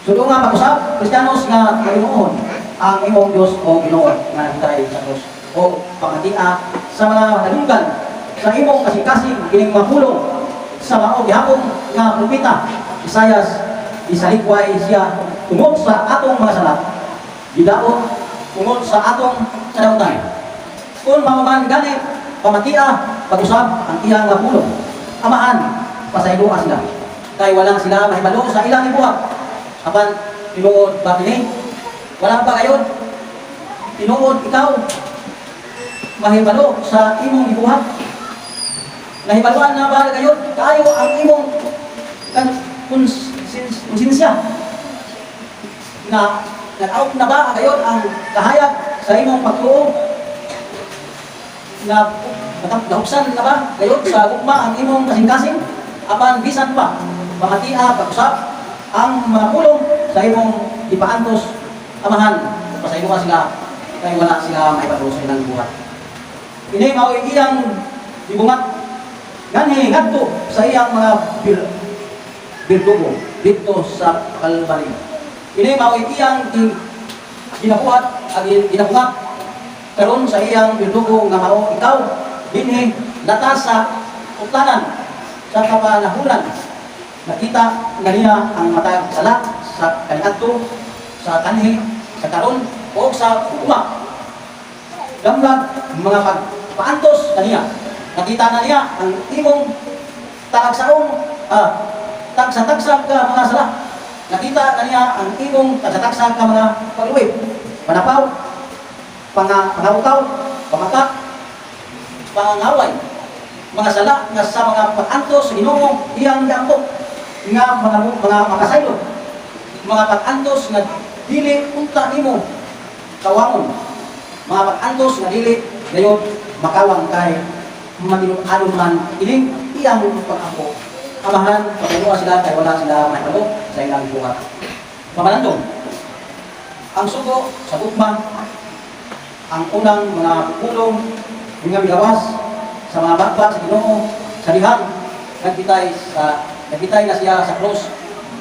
Sulong nga pag-usab, Kristiyanos, nga Panginoon ang imong Diyos o Ginoo nga nagtay sa krus. O pamatia sa mga nadunggan sa imong kasing-kasing kining mga pulong sa mao gihapon nga propeta Isayas: "Isalikway siya tungod sa atong mga sala, gidaot tungod sa atong kadautan." Kung mao man gani, pamatia pag-usab ang iyang mga pulong: "Amahan, pasayloa sila kay wala sila mahibalo sa ilang gibuhat." Apan tinuod ba kini? Wala ba gayod tinuod ikaw mahibalo sa imong gibuhat? Nahibaluan na ba gayod kaayo ang imong konsensya na nag-out na ba gayod ang kahayag sa imong pagtuo na nahuksan na ba gayod sa gugma ang imong kasing-kasing? Apan bisan pa, pamatia pag-usab ang mga pulong sa imong gipaantos: "Amahan, pasayloa sila kay wala sila mahibalo sa ilang buhat." Ini mao iyang gibungat nganhi ngadto sa iyang mga birdugo didto sa Kalbaryo. Ini mao iyang ginabuhat ag ginabungat karon sa iyang birdugo nga mao ikaw dinhi latas sa utlanan sa kapanahunan. Nakita nga niya ang matag sala sa kaniadto, sa kanhi, sa karon o sa ugma. Damlag mga pagpaantos kaniya. Nakita na niya ang imong talagsaong tagsa-tagsa ka mga sala. Nakita na niya ang imong tagsa-tagsa ka mga pagluwib, panapaw, pangawkaw, pamaka, pangangaway, mga sala nga sa mga pag-antos sa Ginoo iyang giampo nga mga makasaylo, mga pag-antos nga dili unta nimo kawangon, mga pag-antos nga dili gayod makawang kay matinud-anon man ining iyang pag-ampo: "Amahan, pasayloa sila kay wala sila mahibalo sa ilang buhat." Pamalandong, ang sugo sa gugma, ang unang mga pulong nga migawas sa mga batbat sa Ginoo sa dihang nagpitay na siya sa krus.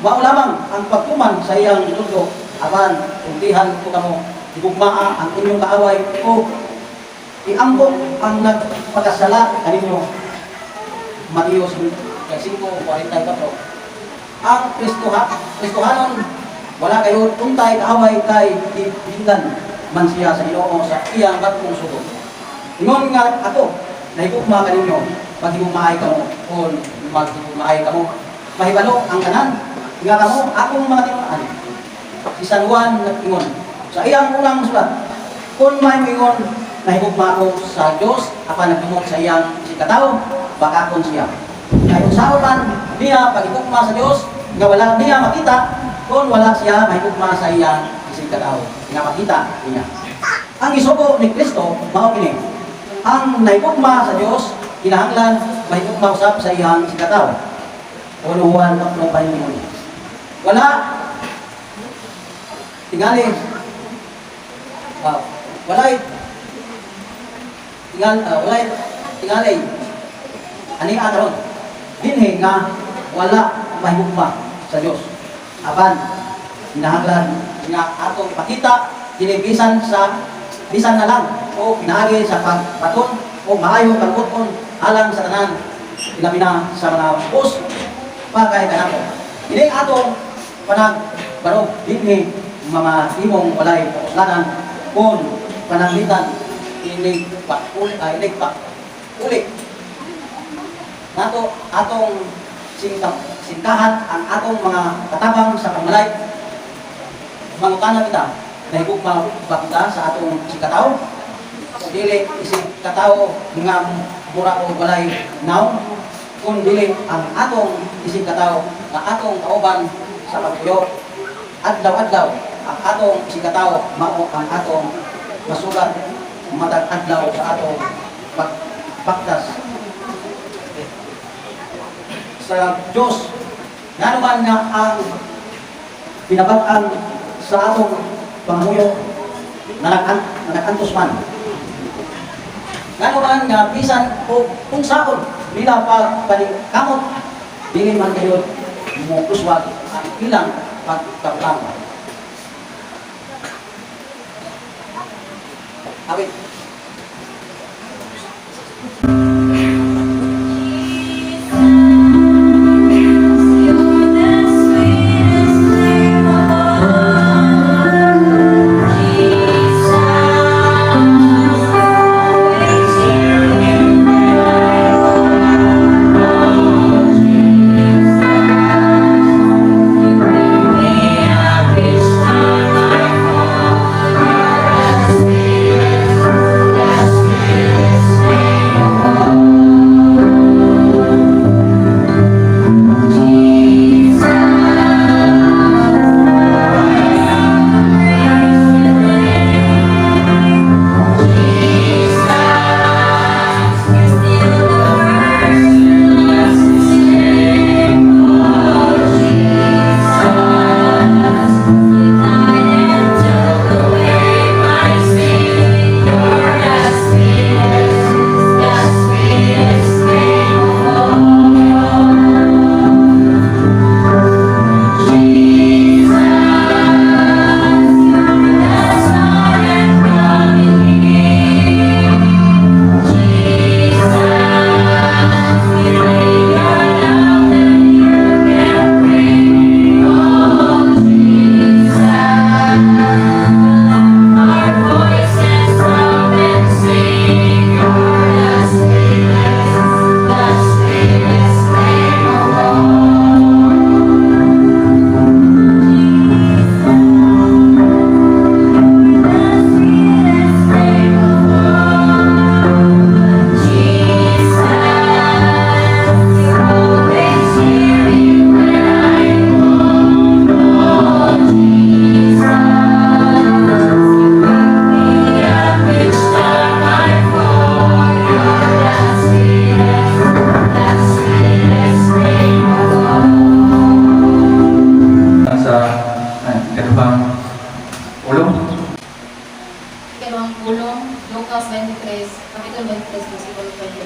Mao lamang ang pagtuman sa iyang gitudlo: "Apan sultihan ko kamo, higugmaa ang inyong kaaway o iampo ang nagpakasala kaninyo." Mateo 5:44. Ang Kristohanon wala gayod untay kaaway kay gibindan man siya sa Ginoo sa iyang bag-ong sugo. Ingon nga ako nahigugma kaninyo, maghigugmaay kamo. Kung maghigugmaay kamo, mahibalo ang tanan nga kamo akong mga tinunan. Si San Juan nag-ingon sa iyang unang sulat: "Kung may moingon, 'Nahigugma ako sa Dios,' apan nagdumot sa iyang isigkatawo, bakakon siya. Kay unsaon man niya paghigugma sa Dios nga wala niya makita kung wala siya mahigugma sa iyang isigkatawo nga makita niya?" Ang isugo ni Kristo mao kini: ang nahigugma sa Dios kinahanglan mahigugma usab sa iyang isigkatawo. 1 Juan 4:21. Wala tingali walay tingali ani karon dinhi nga wala mahigugma sa Dios. Apan kinahanglan nga atong ipakita kini bisan na lang o pinaagi sa pagbaton o maayong kalbuton alang sa tanan, ilabi na sa mga bus bagay kanako. Ini atong panagbarog dinhi mga imong walay kauslanan kung pananglitan inig pa uli, inig pa uli nato atong singkahan ang atong mga katabang sa pagmalay. Mangutana kita, nahigugma ba kita sa atong isigkatawo o dili isig katawo nga mura og walay nawong, kun dili ang atong isigkatawo nga atong kauban sa pagpuyo adlaw-adlaw? Ang atong isigkatawo mao ang atong masugat matag adlaw sa atong pagbaktas sa Diyos. Ngano man nga ang binabag-an sa atong pangamuyo na nag-antos man? Ngano man nga bisan og unsaon nila pag paningkamot, dili man gayod mo kuswag ang ilang pagkabutang. Awit. You're the sweetest name of all. Jesus, always hearing when I call. Jesus, you pick me up each time I fall. You're the sweetest name of all. Jesus, praise your name. Jesus, you're still the first and last the same. Oh, Jesus, you died and took away my sin. You're the sweetest name of all. Jesus, you're the star and coming King. Jesus, we lay your love that you can bring. Oh, Jesus, our voices up and sing. You're the sweetest name of all. Jesus, the sweetest name of all. Jesus, you're always hearing when I call. Oh, Jesus, you pick me up each time I fall. You're the sweetest name of all. Sa ay, ikaduhang pulong. Ikaduhang pulong, Lucas 23, Kapitulo 23, versikulo 23.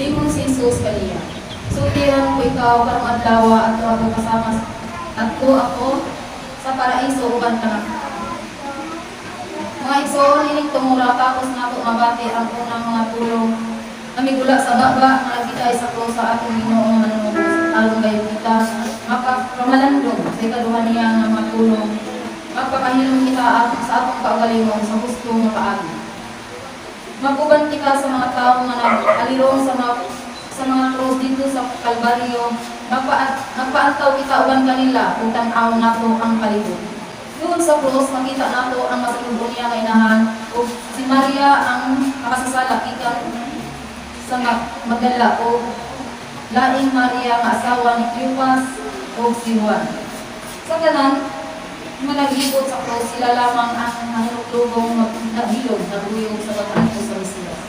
Ingon si Jesus kaniya, "Sultihan ko ikaw karong adlaw, adto ako kasama adto ako sa paraiso uban kanako." Mga igsoon, ining tungura tapos nato mabati ang unang mga pulong nga migula sa baba nga nagbitay sa krus sa atong Ginoo nga Manunubos, aron gayud kita makapamalandong sa ikaduha niya nga mga pulong, magpakahilom kita sa atong kaugalingon sa husto nga paagi. Mag-uban kita sa mga tao nga nag-alirong sa mga krus didto sa Kalbaryo, magpaantaw kita uban kanila kung tan-aw nato ang palibot. Doon sa krus, makita nato ang masalubong niya nga inahan ug si Maria ang makasasala gikan sa Magdala o laing Maria nga asawa ni Cleopas o si Juan. Sa tanan nga naglibot sa krus, sila lamang ang nahinuklubong naghilom, naguyog sa pag-antos sa Mesiyas.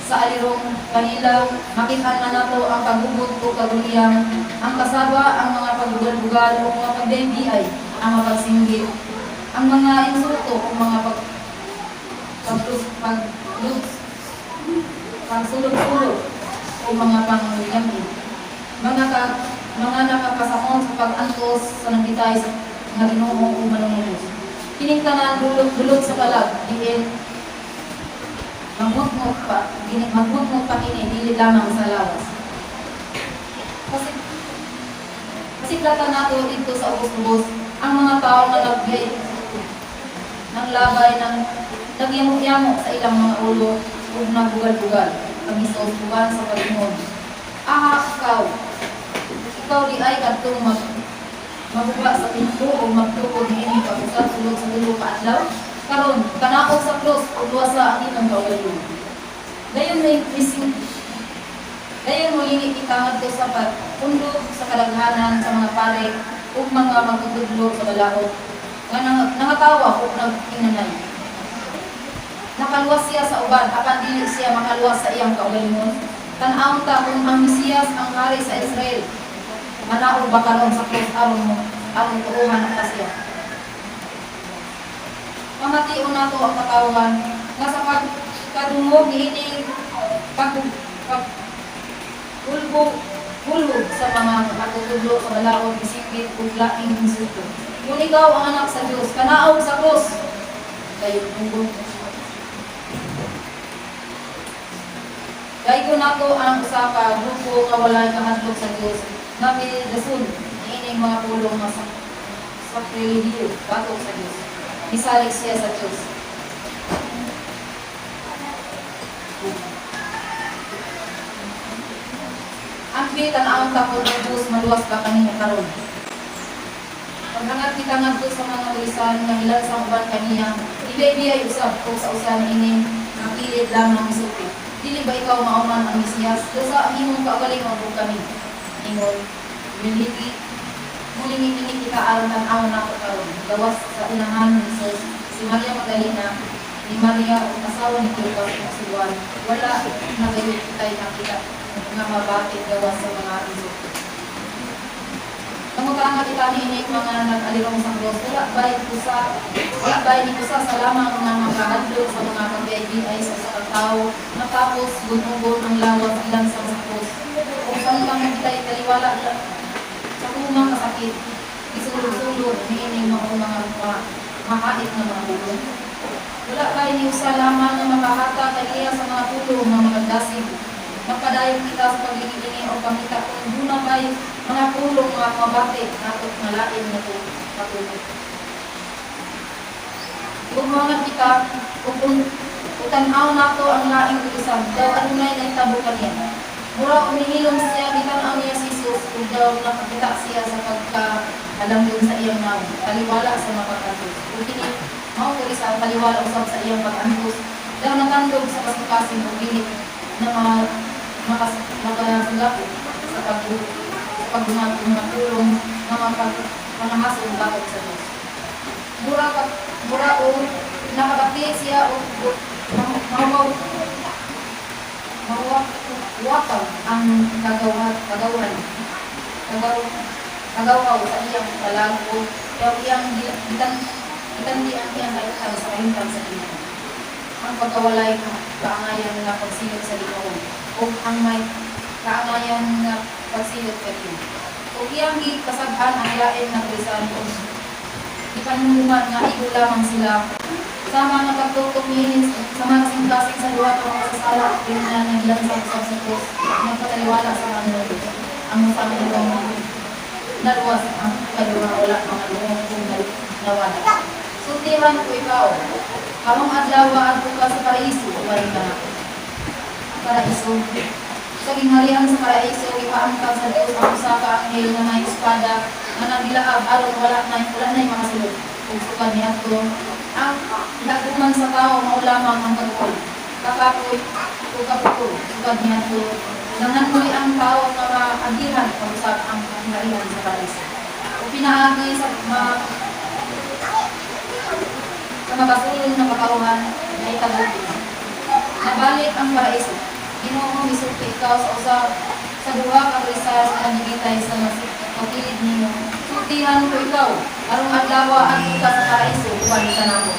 Sa alirong kanila, makita na nato ang pagubot o kaguliyang, ang kasaba, ang mga pagbugal-bugal o mga pagbiay, ang mga pagsinggit, ang mga insulto o mga pag pag pag, pagsulog-sulog o mga pangyamit. Mga nakapasakon sa pag-antos sa nagbitay sa nga Ginoo o Manunubos. Kining tanan dulot-dulot sa kalag diin maghutnot pa kini dili lamang sa lawas. Kasi pasiklatan nato didto sa ubos-ubos ang mga tao nga nagbiyay ng labay ng nagyamo-yamo sa ilang mga ulo ug nagbugal-bugal kang Hesus uban sa pag-ingon, "Aha ikaw, ikaw di ay kadtong magguba sa templo o magtukod niini pag-usab sulod sa 3 ka adlaw? Karon kanaog sa krus ug luwasa ang imong kaugalingon." Dayon may missing. Dayon molingi kita ngadto sa pagpundok sa kadaghanan sa mga pare ug mga magtutudlo sa balaod nga nangatawa ug naghinanay. "Nakaluwas siya sa uban, apan dili siya makaluwas sa iyang kaugalingon. Tan-awon ta kung ang Mesiyas, ang hari sa Israel, manaog ba karon sa krus aron tuohan ta siya." Pamation nato ang katawhan nga sa pagkadungog niining pag pag hulbo Hulog sa mga nagtutudlo sa balaod, isinggit ug laing insulto. Kung ikaw ang anak sa Dios, kanaog sa krus. Dayon ugong. Daygon nato ang usa ka grupo nga walay kahadlok sa Dios nga midason niining mga pulong nga sakrilehiyo batok sa Dios. Misalig siya sa Dios. Ang tan-awon ta kung ang Diyos maluwas ba kaniya karon. Paghangat kita ngadto sa mga tulisan nga hilansang uban kaniya, ibay-biyay usab ug sa usa niini nga kilid lamang misulti. "Dili ba ikaw mao man ang Mesiyas? Luwasa ang imong kaugalingon ug kami." Ingon, miligi mulingi kita aron tan-awon nato karon. Gawas sa unahan ni Jesus, si Maria Magdalena, ni Maria ug asawa ni Cleopas ug si Juan, wala na gayud kitay nakita nga mabati gawas sa mga insulto. Nangutana kita niini mga nag-alirong sa krus, wala bay ni usa sa lamang nga makahadlok sa mga kabiay-biay sa usa ka tawo matapos gun-ogon ang lawas ilansang sa krus? Ug samtang kita'y taliwala sa kumang kasakit, isulod-sulod niining mao mga mahait nga mga pulong? Wala bay ni usa lamang nga makahatag kaniya sa mga pulong nga makagdasig? Magpadayon kita sa paglingi-lingi o pangita kung duna bay mga pulong nga mabati nato nga lain nga patulong. Ug mohangat kita ug tan-aw nato ang laing tulisan, daw adunay nahitabo kaniya. Mura og nihilom siya, gitan-aw niya si Jesus ug daw nakakita siya sa pagkahalamdon sa iyang nawong, taliwala sa mapag-antos. Ug kini mao tulisan, taliwala usab sa iyang pag-antos, daw natandog sa kasing-kasing ug dili na makasugapot sa pagdungan og mga pulong nga mapag pangahason batok sa Dios. Mura og nakabati siya og mahuwaw mahuwakaw ang kagawhan kagawhaw sa iyang kalag ug daw iyang gitandi ang iyang kahimtang sa kahimtang sa Ginoo. Ang pagkawalay kaangayan nga pagsilot sa Ginoo ug ang may kaangayan nga pagsilot kaniya. Ug iyang gipasag-an ang lain nga tulisan ug gipanumduman nga igo lamang sila sa mga pagtuktok niini sa mga kasing-kasing sa duha ka mga makasasala at kriminal nga gilansang usab sa krus, nagpataliwala sa Panginoon. Ang usa nga naluwas, ang ikaduha wala mga luhong kung nawala. Sultihan ko ikaw, karong adlaw adto ka sa paraiso uban kanako. Paraiso. Sa gingharian sa paraiso, gipaangkang sa Dios ang usa ka anghel nga may espada nga nagilaab aron wala nay makasulod. Ug sukad niadto, ang gihaguman sa tawo mao lamang ang kagukol, kakapoy ug kaputol. Sukad niadto, nangandoy ang tawo nga maagihan pag-usab ang gingharian sa paraiso. Ug pinaagi sa makasulong na katawhan nahitabo kini. Nabalik ang paraiso. Ginoo, misulti ikaw sa usa sa duha ka tulisan nga nagitay sa makilid nimo. "Sultihan ko ikaw, karong adlaw adto ka sa paraiso uban kanako."